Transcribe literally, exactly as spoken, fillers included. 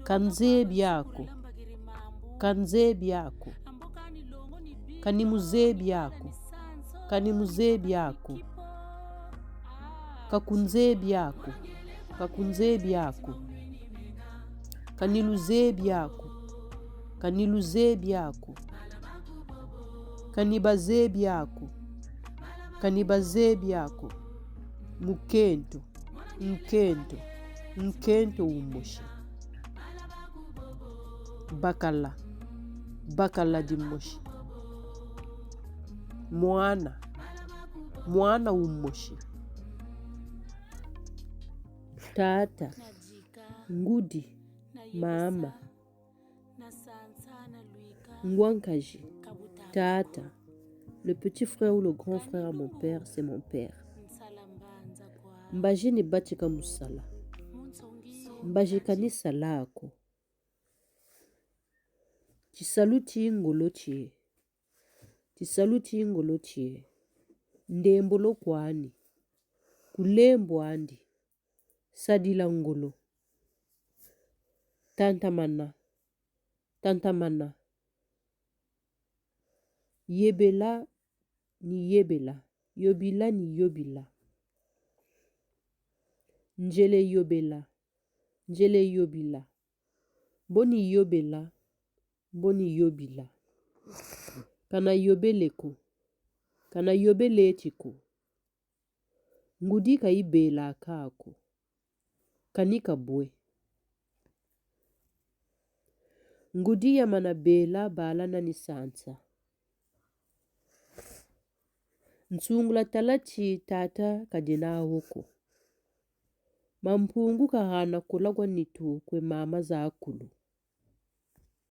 Ka nzebi ako. Ka nzebi ako. Ka ni muzebi ako. Ka ni muzebi ako. Ka kunzebi ako. Ka kunzebi ako. Ka ni luzebi ako. Ka ni luzebi ako. Ka ni bazebi ako. Ka ni bazebi ako. Mukento. Nkento. Nkento wumosi. Bakala. Bakala dimosi. Mwana. Mwana wumosi. Tata. Ngudi. Mama. Ngwa nkazi. Tata. Le petit frère ou le grand frère à mon père, c'est mon père. Mbazi ni batika mu sala. Mbazi ka ni sala ko. Tisalu ti ngolo tie. Tisalu ti ngolo tie. Ndembolo kwani. Kulembwandi. Sadila ngolo. Tantamana. Tantamana. Yebela ni yebela. Yobila ni yobila. Nzele yobela. Nzele yobila. Mbo ni yobela. Mbo ni yobila. Ka na yobele ko. Ka na yobele ti ko. Ngudi ka yibelaka ko. Kani kabwe. Ngudi yamana bela bala nani sansa. Nsungula tala ti tata kadi nawu ko. Mampungu kahana kola kwa nitu kwe mama zakulu.